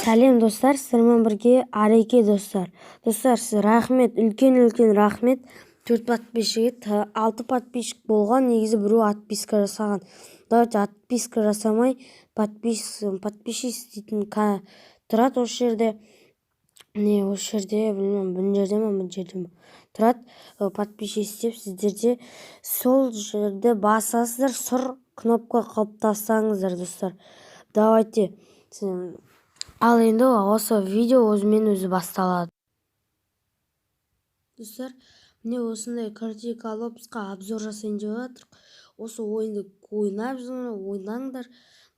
Сәлем, достар! Сіздермен бірге Ареке, достар. Достар, сіз рахмет, үлкен-үлкен рахмет. Төрт подписчик, алты подписчик болған, негізі біреу отписка жасаған. Давайте отписка жасамай, подпишись дейтін тұрады осы жерде. Не, осы жерде, білмеймін, мына жерде ма, мына жерде ма тұрады подпишись деп. Сіздерде сол жерде басасыздар, сұр кнопка қылып тастаңыздар, достар. Давайте. Ал енді осы видео өзімен өзі басталады. Достар, міне, осындай Critical Opsқа обзор жасайын деп жатырмық. Осы ойынды ойнап, ойнаңдар,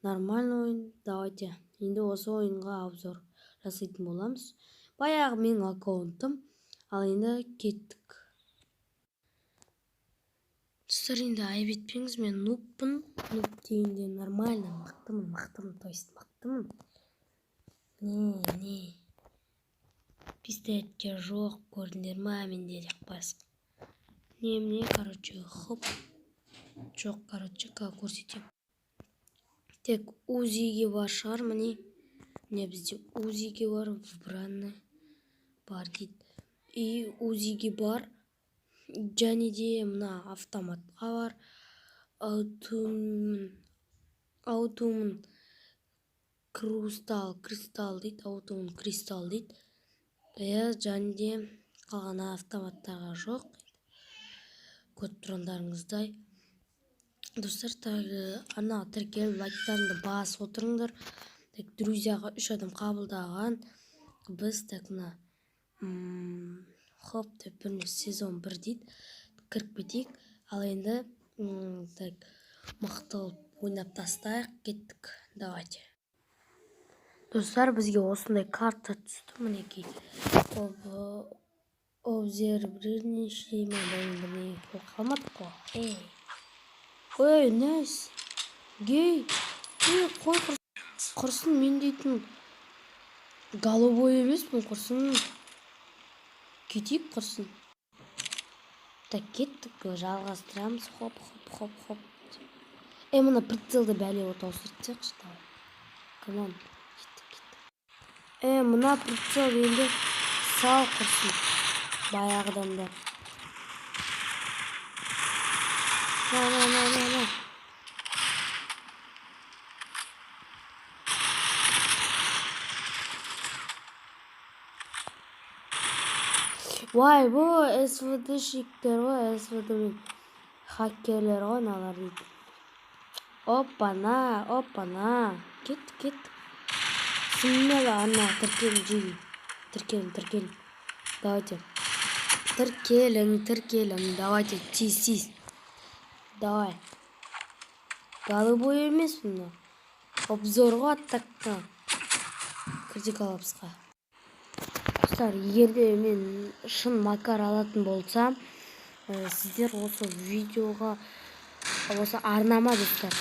нормальный ойын. Давайте енді осы ойынға обзор жасайтын боламыз. Баяғы менің аккаунтым. Ал енді кеттік. Достар, енді айып етпеңіз, мен нубпын. Нуб дегенде нормально, мықтымын, мықтымын, то есть мықтымын. Не, не, пистолетке жоқ, көрдіңдер ма менде деп қоясың. Не, міне, короче, хоп, жоқ, короче, көрсетемін. Тек узиге бар шығар. Міне, міне, бізде узиге бар, выбранный бар дейді. И узиге бар және де мына автоматқа бар, аутумын кристалл дейді, аутумын кристалл дейді, иә. Және де қалған автоматтарға жоқ, көріп тұрғандарыңыздай. Достар, тағы ана тіркеліп, лайктарыңды басып отырыңдар. Так, друзьяға үш адам қабылдаған біз. Так, мына хоп деп бір сезон 1 дейді, кіріп кетейік. Ал енді так, мықты қылып ойнап тастайық. Кеттік, давайте. Достар, бізге осындай карта түсті, мінекей. Обзервнейший ма, бірдеңе оқи қой. Ей, ой, найс, гей, ей, қой құрсын, мен дейтін голубой емеспін, құрсын, кетейік, құрсын. Так, кеттік, жалғастырамыз. Хоп, хоп, хоп, хоп. Е, мына прицелді бәле от ауыстырып тастайықшы. Давай, come on, кеттік, кеттік. Е, мына прицел енді сал, құрсын, баяғыдан бері. На, на, на, на, на. Вай, СВДшниктер ғой, СВД мен хакерлер ғой мыналар дейтін. Опа-на, опа-на. Кеттік, кеттік. Смело ана тіркелін, жиги. Тіркелін, тіркелін. Давайте. Тіркелін, тіркелін. Давайте, тиз, тиз. Давай. Голубой емес мына. Обзор ғой, аттаққа. Critical Opsқа. Достар, егер де мен шын Макар алатын болсам, сіздер осы видеоға, осы арнама, достар,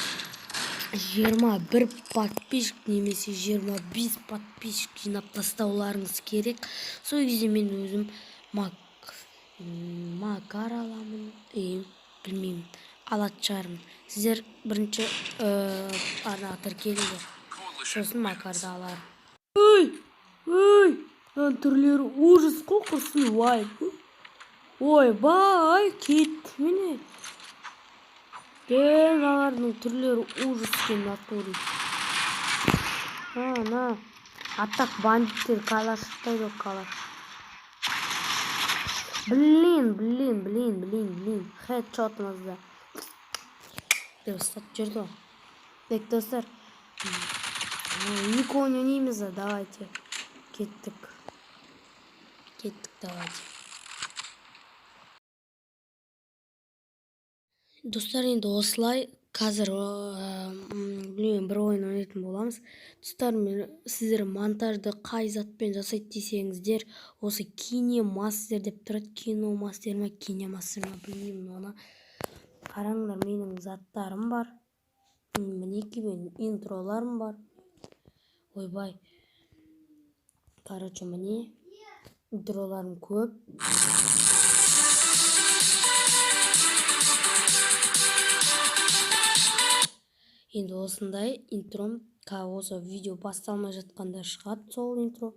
21 подписчик немесе 25 подписчик жинап тастауларыңыз керек. Сол кезде мен өзім Макар аламын, и білмеймін, алатын шығармын. Сіздер бірінші арнаға тіркеліңдер, сосын Макарды алармын. Ой, ой, мынаның түрлері ужас қой, құрсын. Вай, ойбай, кетті, міне. Мыналардың түрлері ужас екен, натуре. На, на. А так бандиттер калаш ұстайды ғой, калаш. Блин, блин, блин, блин, блин, хедшотымызды деп ұстатып жіберді ғой. Так, достар, екі ойын ойнаймыз да. Давайте, кеттік, кеттік, давайте. Достар, енді осылай қазір, білмеймін, бір ойын ойнайтын боламыз. Достар, мен сіздер монтажды қай затпен жасайды десеңіздер, осы Кинемастер деп тұрады. Киномастер ма, Кинемастер ма, білмеймін оны. Қараңдар, менің заттарым бар, мінекей, менің интроларым бар. Ойбай, короче, міне, интроларым көп. Енді осындай интром осы видео басталмай жатқанда шығады сол интро.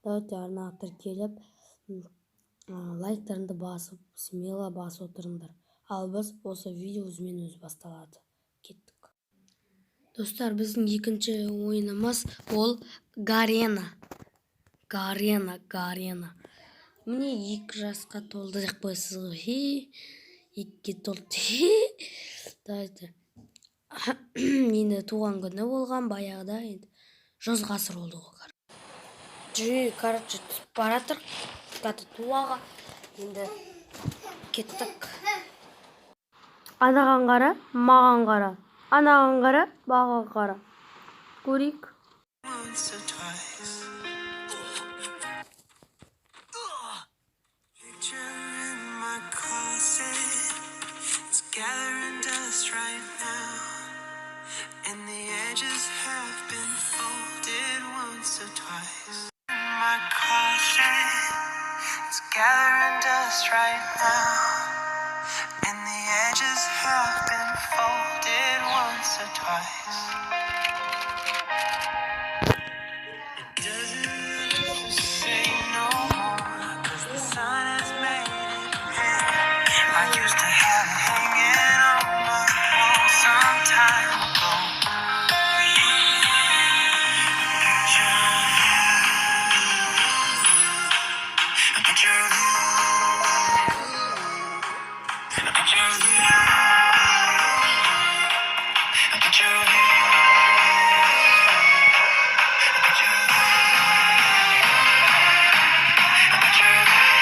Давайте, арнаға тіркеліп, лайктарыңды басып, смело басып отырыңдар. Ал біз осы видео өзімен өзі басталады. Кеттік, достар. Біздің екінші ойынымыз ол Гарена, Гарена, Гарена. Міне, 2 жасқа толды деп қоясыз ғой. Хи, 2-ге толды. Давайте, енді туған күні болған баяғыда, енді 100 ғасыр болды ғой. Короче, короче, түсіп бара жатыр Туаға. Енді кеттік. Анаған қара, маған қара, анаған қара, маған қара, көрейік. Once or twice. Picture in my closet, it's gathering dust right now, and the edges have been folded once or twice. In my closet, it's gathering dust right now, and the edges have been folded once or twice. It doesn't look the same no more, 'cause the sun has made it pale. I used to have it hanging on my wall some time ago. Picture of you, a picture of you, a picture of you, a picture of you, a picture of you. A picture of you. A picture of you.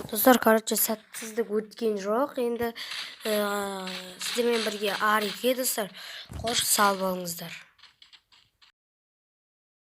Достар, короче, сәтсіздік өткен жоқ. Енді сіздермен бірге Арике, достар. Қош, сау болыңыздар.